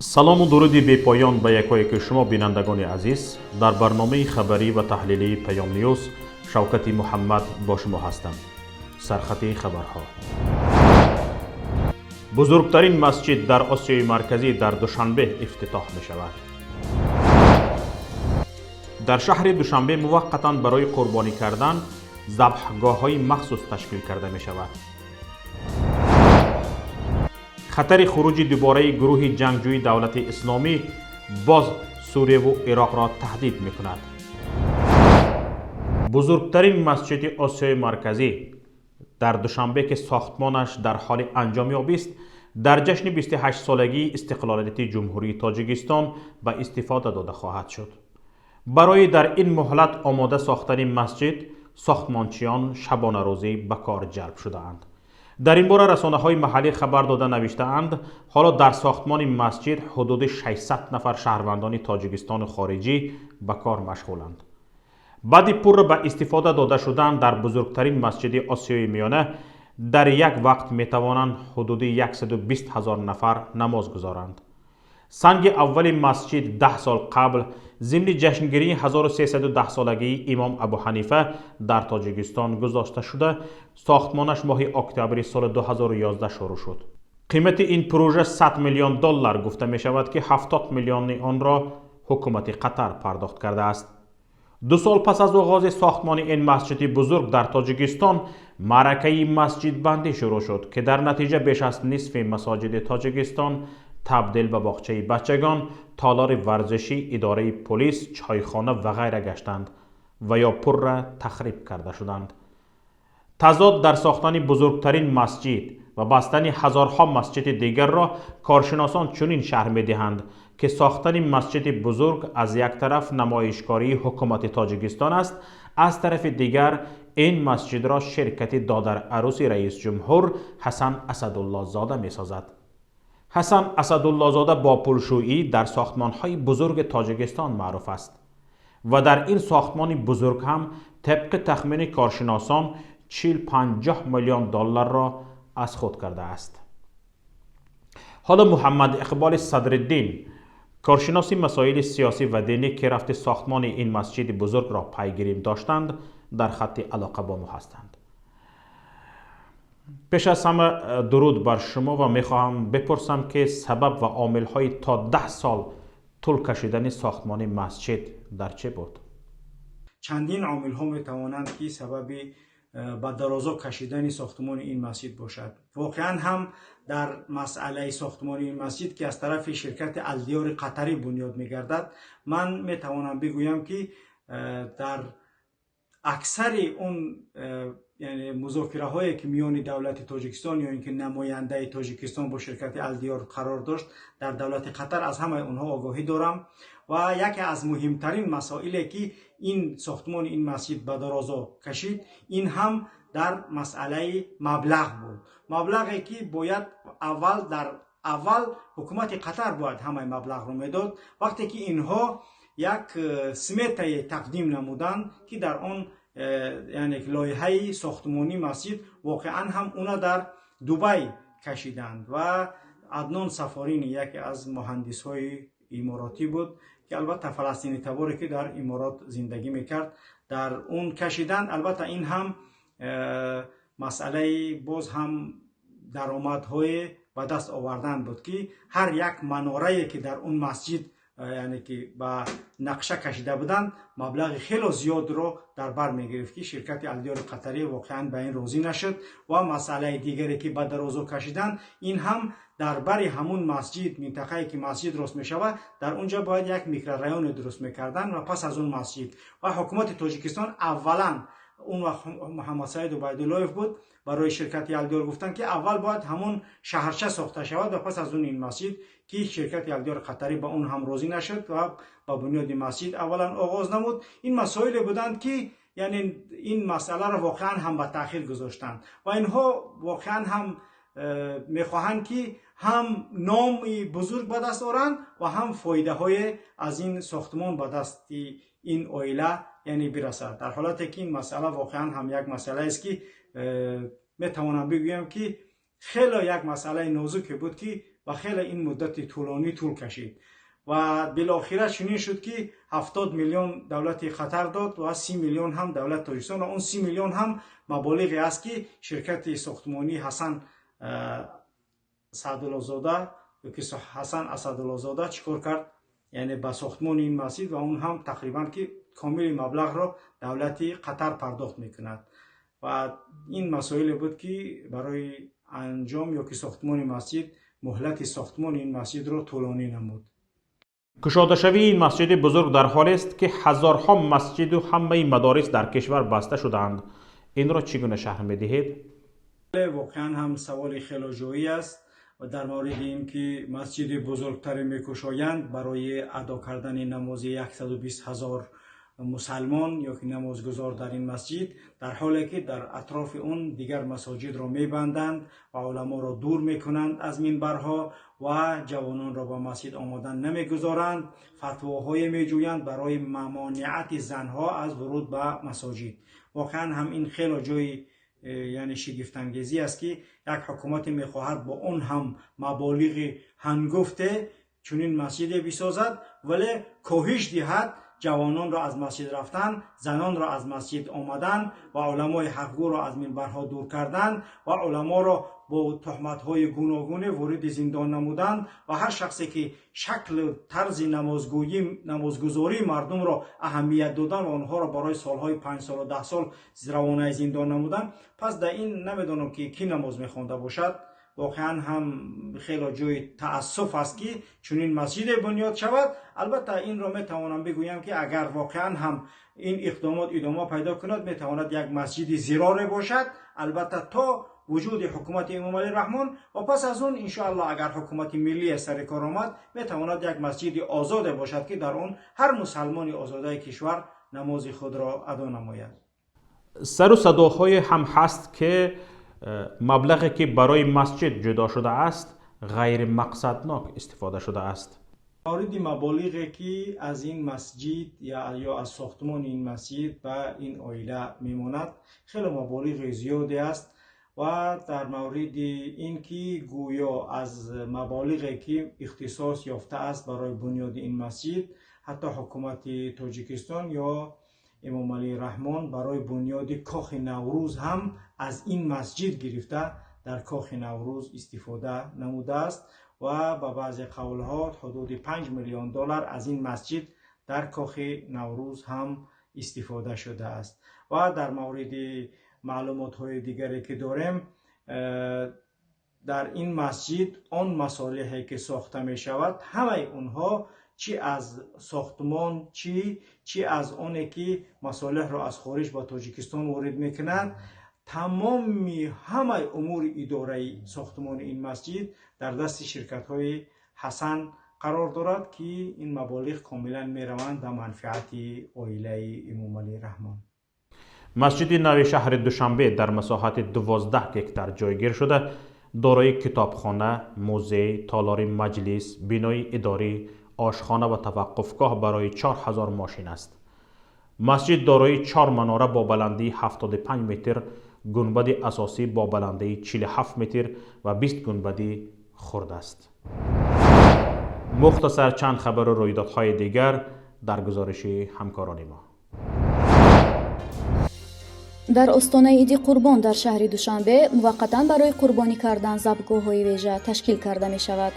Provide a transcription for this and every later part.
Салому дуруди бепоён ба якояки шумо, бинандагони азиз. Дар барномаи хабарӣ ва таҳлилии Паём Ньюз Шавкати Муҳаммад бо шумо ҳастам. Сархати хабарҳо: бузургтарин масҷид дар Осиёи Марказӣ дар Душанбе ифтитоҳ мешавад. Дар шаҳри Душанбе муваққатан барои қурбонӣ кардан забҳгоҳҳои махсус ташкил карда мешавад. Хатари хуруҷи дубораи гурӯҳи ҷангҷӯи Давлати Исломӣ боз Сурияву Ироқро таҳдид мекунад. Бузургтарин масҷиди Осиёи Марказӣ дар Душанбе, ки сохтмонаш дар ҳоли анҷомёбист, дар ҷашни 28-солагии истиқлолияти Ҷумҳурии Тоҷикистон ба истифода дода хоҳад шуд. Барои дар ин муҳлат омода сохтани масҷид сохтмончиён шабонарӯзӣ ба кор ҷалб шудаанд. Дар ин бора расонаҳои маҳаллӣ хабар дода навиштаанд: ҳоло дар сохтмони масҷид ҳудуди 600 нафар шаҳрвандони Тоҷикистону хориҷӣ ба кор машғуланд. Баъди пурра ба истифода дода шудан дар бузургтарин масҷиди Осиёи Миёна дар як вақт метавонанд ҳудуди 120 ҳазор нафар намоз гузоранд. Санги аввали масҷид 10 сол қабл зимни ҷашнгирии 1310-солагии имом Абу Ҳанифа дар Тоҷикистон гузошта шуда, сохтмонаш моҳи октябри соли 2011 шурӯъ шуд. Қимати ин пурӯжа 100 миллион доллар гуфта мешавад, ки 70 миллиони онро ҳукумати Қатар пардохт кардааст. 2 сол пас аз оғози сохтмони ин масҷиди бузург дар Тоҷикистон маъракаи масҷидбандӣ шурӯъ шуд, ки дар натиҷа беш аз нисфи масоҷиди Тоҷикистон табдил ба боғчаи бачагон, толори варзишӣ, идораи полис, чойхона ва ғайра гаштанд ва ё пурра тахриб карда шуданд. Тазод дар сохтани бузургтарин масҷид ва бастани ҳазорҳо масҷиди дигарро коршиносон чунин шарҳ медиҳанд, ки сохтани масҷиди бузург аз як тараф намоишкории ҳукумати Тоҷикистон аст, аз тарафи дигар ин масҷидро ширкати додарарӯси раисҷумҳур Ҳасан Асадуллозода месозад. Ҳасан Асадуллозода бо пулшӯӣ дар сохтмонҳои бузурги Тоҷикистон маъруф аст ва дар ин сохтмони бузург ҳам тибқи тахмини коршиносон 40-50 миллион долларро аз худ кардааст. Ҳоло Муҳаммад Иқболи Садриддин, коршиноси масоили сиёсӣ ва динӣ, ки рафти сохтмони ин масҷиди бузургро пайгирӣ доштанд, дар хатти алоқа бо мо ҳастанд. Пеш аз ҳама дуруд бар шумо ва мехоҳам бипурсам, ки сабаб ва омилҳои то 10 сол тӯл кашидани сохтмони масҷид дар чӣ буд? Чандин омилҳо метавонанд, ки сабаби ба дарозо кашидани сохтмони ин масҷид бошад. Воқеан ҳам дар масъалаи сохтмони ин масҷид, ки аз тарафи ширкати Алдиёри Қатарӣ бунёд мегардад, ман метавонам бигӯям, ки дар аксари он яъне музокираҳое, ки миёни давлати Тоҷикистон ё ин ки намояндаи Тоҷикистон бо ширкати Алдиёр қарор дошт дар давлати Қатар, аз ҳамаи онҳо огоҳӣ дорам. Ва яке аз муҳимтарин масоиле, ки ин сохтмони ин масҷид ба дарозо кашид, ин ҳам дар масъалаи маблағ буд. Маблағе, ки бояд аввал дар аввал ҳукумати Қатар бояд ҳамаи маблағро медод. Вақте ки инҳо як сметае тақдим намуданд, ки дар он яъне лоиҳаи сохтмонии масҷид воқеан ҳам уна дар Дубай кашиданд ва Аднон Сафорини, яке аз муҳандисҳои иморотӣ буд, ки албатта фаластини таборе, ки дар Иморот зиндагӣ мекард, дар он кашиданд. Албатта, ин ҳам масъалаи боз ҳам даромадҳое ба даст овардан буд, ки ҳар як манорае, ки дар он масҷид яъне ки ба нақша кашида буданд, маблағи хело зиёдро дар бар мегирифт, ки ширкати Алдиёри Қатарӣ воқеан ба ин розӣ нашуд. Ва масъалаи дигаре, ки ба дарозо кашиданд, ин ҳам дар бари ҳамун масҷид, минтақае, ки масҷид рост мешавад, дар он ҷо бояд як микрорайоне дуруст мекарданд ва пас аз он масҷид. Ва ҳукумати Тоҷикистон аввалан, он вақт Муҳаммадсаид Убайдуллоев буд, барои ширкати Алдиёр гуфтанд, ки аввал бояд ҳамон шаҳрча сохта шавад ва пас аз он ин масҷид, ки ширкати Алдиёр Қатарӣ ба он ҳам розӣ нашуд ва ба бунёди масҷид аввалан оғоз намуд. Ин масоиле буданд, ки яъне ин масъаларо воқеан ҳам ба таъхир гузоштанд. Ва инҳо воқеан ҳам мехоҳанд, ки ҳам номи бузург ба даст оранд ва ҳам фоидаҳое аз ин сохтмон ба дасти ин оила яъне бирасад, дар ҳолате ки ин масъала воқеан ҳам як масъалаест, ки метавонам бигӯям, ки Хеле як масъалаи нозуке буд, ки ва хеле ин муддати тӯлонӣ тӯл кашид ва билохира чунин шуд, ки 70 миллион давлати Қатар дод ва 30 миллион ҳам давлати Тоҷикистон. Ва он 30 миллион ҳам маболиғе аст, ки ширкати сохтмонии Ҳасан Саъдуллозода ёки Ҳасан Асадуллозода чӣ кор кард, яъне ба сохтмони ин масҷид, ва он ҳам тақрибан ки комили маблағро давлати Қатар пардохт мекунад. Ва ин масоиле буд, ки барои анҷом ё ки сохтмони масҷид, муҳлати сохтмони ин масҷидро тӯлонӣ намуд. Кушодашавии ин масҷиди бузург дар ҳолест, ки ҳазорҳо масҷиду ҳамаи мадорис дар кишвар баста шудаанд. Инро чӣ гуна шарҳ медиҳед? Воқеан ҳам саволи хело ҷоӣ аст. Ва дар мавриди ин ки масҷиди бузургтаре мекушоянд барои адо кардани намози 120 ҳазор мусалмон ё ки намозгузор дар ин масҷид, дар ҳоле ки дар атрофи он дигар масоҷидро мебанданд ва уламоро дур мекунанд аз минбарҳо ва ҷавононро ба масҷид омодан намегузоранд, фатвоҳое меҷӯянд барои мамониати занҳо аз вуруд ба масоҷид. Воқеан ҳам ин хело ҷои яъне шигифтангезӣ аст, ки як ҳукумате мехоҳад бо он ҳам маболиғи ҳангуфте чунин масҷиде бисозад, вале коҳиш диҳад ҷавононро аз масҷид рафтан, занонро аз масҷид омадан ва уламои ҳақгӯро аз минбарҳо дур кардан ва уламоро бо туҳматҳои гуногуне вориди зиндон намудан ва ҳар шахсе ки шаклу тарзи намозгӯӣ, намозгузории мардумро аҳамият додан ва онҳоро барои солҳои 5 солу 10 сол равонаи зиндон намудан. Пас дар ин намедонам, ки кӣ намоз мехонда бошад. Воқеан ҳам хело ҷои таассуф аст, ки чунин масҷиде бунёд шавад. Албатта, инро метавонам бигӯям, ки агар воқеан ҳам ин иқдомот идома пайдо кунад, метавонад як масҷиди зироре бошад, албатта то вуҷуди ҳукумати Эмомалӣ Раҳмон, ва пас аз он, иншоалло, агар ҳукумати миллӣ сари кор омад, метавонад як масҷиди озоде бошад, ки дар он ҳар мусалмони озодаи кишвар намози худро адо намояд. Сару садоҳое ҳам ҳаст, ки маблағе, ки барои масҷид ҷудо шудааст, ғайримақсаднок истифода шудааст. Мавриди маболиғе, ки аз ин масҷид ё аз сохтмони ин масҷид ба ин оила мемонад, хеле маболиғи зиёде аст. Ва дар мавриди ин ки гӯё аз маболиғе, ки ихтисос ёфтааст барои бунёди ин масҷид, ҳатто ҳукумати Тоҷикистон ё Эмомалӣ Раҳмон барои бунёди Кохи Наврӯз ҳам аз ин масҷид гирифта дар Кохи Наврӯз истифода намудааст ва ба баъзе қавлҳо ҳудуди 5 миллион доллар аз ин масҷид дар Кохи Наврӯз ҳам истифода шудааст. Ва дар мавриди маълумотҳои дигаре, ки дорем, дар ин масҷид он масолиҳе, ки сохта мешавад, ҳамаи онҳо, чӣ аз сохтмон, чӣ аз оне, ки масолеҳро аз хориҷ ба Тоҷикистон ворид мекунанд, тамоми ҳамаи умури идораи сохтмони ин масҷид дар дасти ширкатҳои Ҳасан қарор дорад, ки ин маболиғ комилан мераванд ба манфиати оилаи Эмомалӣ Раҳмон. Масҷиди нави шаҳри Душанбе дар масоҳати 12 гектар ҷойгир шуда, дорои китобхона, музей, толори маҷлис, бинои идорӣ, ошхона ва таваққуфгоҳ барои 4000 мошин аст. Масҷид дорои чор манора бо баландии 75 метр, гунбади асосӣ бо баландии 47 метр ва 20 гунбади хурд аст. Мухтасар чанд хабару рӯйдодҳои дигар дар гузориши ҳамкорони мо. Дар остонаи Иди Қурбон дар шаҳри Душанбе муваққатан барои қурбонӣ кардан забҳгоҳҳои вежа ташкил карда мешавад.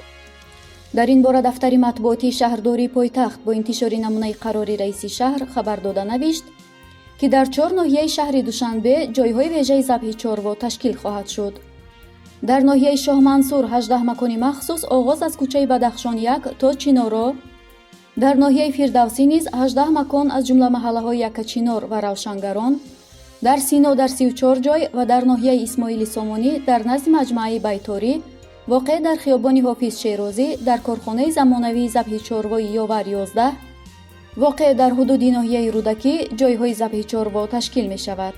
Дар ин бора дафтари матбуотии шаҳрдории пойтахт бо интишори намунаи қарори раиси шаҳр хабар дода навишт, ки дар чор ноҳияи шаҳри Душанбе ҷойҳои вежаи забҳи чорво ташкил хоҳад шуд. Дар ноҳияи Шоҳмансур 18 макони махсус оғоз аз кӯчаи Бадахшон 1 то Чиноро, дар ноҳияи Фирдавсӣ низ 18 макон, аз ҷумла маҳаллаҳои Яккачинор ва Равшангарон, дар Сино дар 34 ҷой ва дар ноҳияи Исмоили Сомонӣ дар назди маҷмӯаи байторӣ, воқеъ дар хиёбони Ҳофиз Шерозӣ, дар корхонаи замонавии забҳи чорвои Ёвар 11, воқеъ дар ҳудуди ноҳияи Рӯдакӣ, ҷойҳои забҳи чорво ташкил мешавад.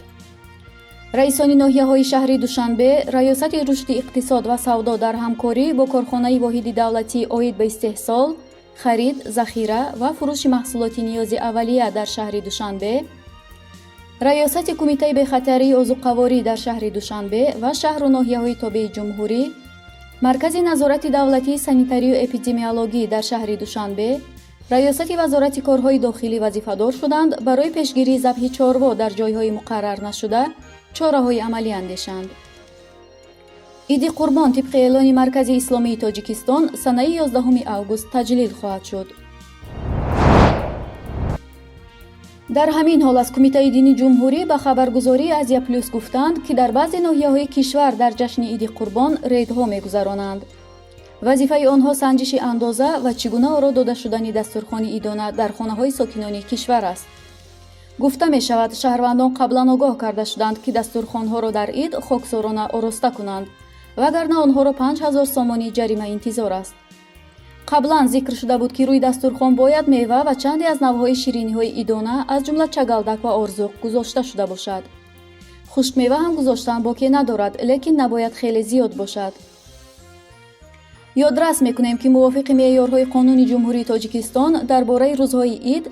Раисони ноҳияҳои шаҳри Душанбе, Раёсати рушди иқтисод ва савдо дар ҳамкорӣ бо корхонаи воҳиди давлатӣ оид ба истеҳсол, харид, захира ва фурӯши маҳсулоти ниёзи аввалия дар шаҳри Душанбе. Раёсати Кумитаи бехатарии озуқаворӣ дар шаҳри Душанбе ва шаҳру ноҳияҳои тобеи ҷумҳурӣ, Маркази назорати давлатии санитарию эпидемиологӣ дар шаҳри Душанбе, Раёсати Вазорати корҳои дохилӣ вазифадор шуданд барои пешгирии забҳи чорво дар ҷойҳои муқаррар нашуда чораҳои амалӣ андешанд. Иди Қурбон тибқи эълони Маркази исломии Тоҷикистон санаи 11 август таҷлил хоҳад шуд. Дар ҳамин ҳол аз Кумитаи дини ҷумҳурӣ ба хабаргузории Азия Плюс гуфтанд, ки дар баъзе ноҳияҳои кишвар дар ҷашни Иди Қурбон рейдҳо мегузаронанд. Вазифаи онҳо санҷиши андоза ва чӣ гуна оро дода шудани дастурхони идона дар хонаҳои сокинони кишвар аст. Гуфта мешавад, шаҳрвандон қаблан огоҳ карда шуданд, ки дастурхонҳоро дар ид хоксорона ороста кунанд, вагарна онҳоро 5000 сомонӣ ҷарима интизор аст. Қаблан зикр шуда буд, ки рӯи дастурхон бояд мева ва чанде аз навъҳои шириниҳои идона, аз ҷумла чагалдак ва орзуқ, гузошта шуда бошад. Хушкмева ҳам гузоштан боке надорад, лекин набояд хеле зиёд бошад. Ёдрас мекунем, ки мувофиқи меъёрҳои Қонуни Ҷумҳурии Тоҷикистон дар бораи рӯзҳои ид,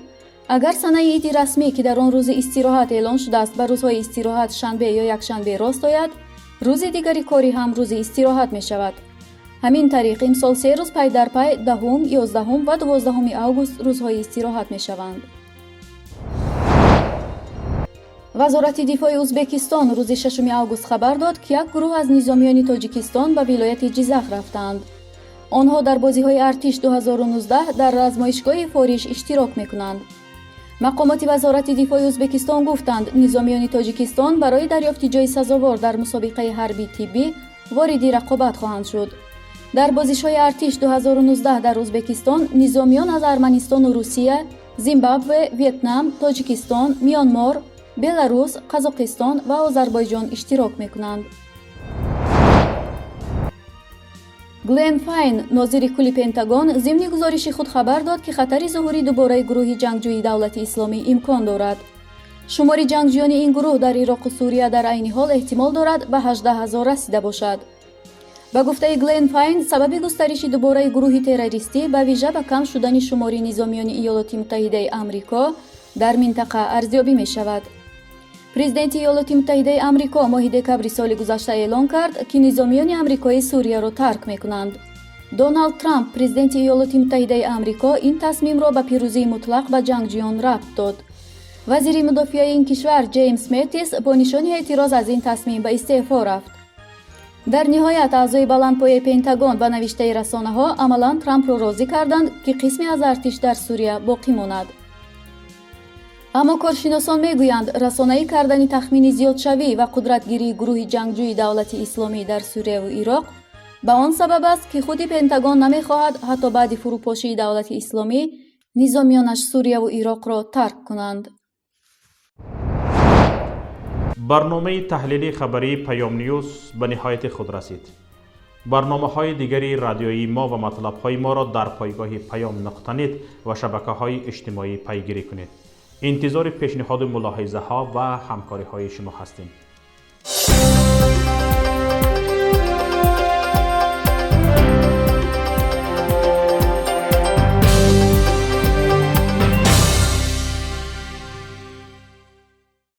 агар санаи иди расмӣ, ки дар он рӯзи истироҳат эълон шудааст, ба рӯзҳои истироҳат шанбе ё якшанбе рост ояд, рӯзи дигари корӣ ҳам рӯзи истироҳат мешавад. Ҳамин тариқ, имсол се рӯз пай дар пай 10-ум, 11-ум ва 12-уми август рӯзҳои истироҳат мешаванд. Вазорати дифои Узбекистон рӯзи 6 август хабар дод, ки як гурӯҳ аз низомиёни Тоҷикистон ба вилояти Ҷизах рафтаанд. Онҳо дар бозиҳои Артиш 2019 дар размоишгоҳи Фориш иштирок мекунанд. Мақомоти Вазорати дифои Узбекистон гуфтанд, низомиёни Тоҷикистон барои дарёфти ҷои сазовор дар мусобиқаи ҳарбии тиббӣ вориди рақобат хоҳанд шуд. Дар бозишҳои Артиш 2019 дар Узбекистон низомиён аз Арманистону Русия, Зимбабве, Вьетнам, Тоҷикистон, Миёнмор, Беларус, Қазоқистон ва Озарбойҷон иштирок мекунанд. Глен Файн, нозири кулли Пентагон, зимни гузориши худ хабар дод, ки хатари зуҳури дубораи гурӯҳи ҷангҷӯи Давлати Исломӣ имкон дорад. Шумори ҷангҷӯёни ин гурӯҳ дар Ироқу Сурия дар айни ҳол эҳтимол дорад ба 18 ҳазор расида бошад. Ба гуфтаи Глен Файн, сабаби густариши дубораи гурӯҳи террористӣ ба вижа ба кам шудани шумори низомиёни Иёлоти Муттаҳидаи Амрико дар минтақа арзёбӣ мешавад. Президенти Иёлоти Муттаҳидаи Амрико моҳи декабри соли гузашта эълон кард, ки низомиёни амрикоӣ Сурияро тарк мекунанд. Доналд Трамп, президенти Иёлоти Муттаҳидаи Амрико, ин тасмимро ба пирӯзии мутлақ ба ҷангҷӯён рабт дод. Вазири мудофиаи ин кишвар Ҷеймс Меттис бо нишони эътироз аз ин тасмим ба истеъфо рафт. Дар ниҳоят аъзои баландпояи Пентагон ба навиштаи расонаҳо амалан Трампро розӣ карданд, ки қисме аз артиш дар Сурия боқӣ монад. Аммо коршиносон мегӯянд, расонаӣ кардани тахмини зиёдшавӣ ва қудратгирии гурӯҳи ҷангҷӯи Давлати Исломӣ дар Сурияву Ироқ ба он сабаб аст, ки худи Пентагон намехоҳад ҳатто баъди фурӯпошии Давлати Исломӣ низомиёнаш Сурияву Ироқро тарк кунанд. Барномаи таҳлили хабарии Паём Ньюз ба ниҳояти худ расид. Барномаҳои дигари радиоии мо ва матлабҳои моро дар пойгоҳи паём нуқта нет ва шабакаҳои иҷтимоӣ пайгирӣ кунед. Интизори пешниҳоду мулоҳизаҳо ва ҳамкориҳои шумо ҳастем.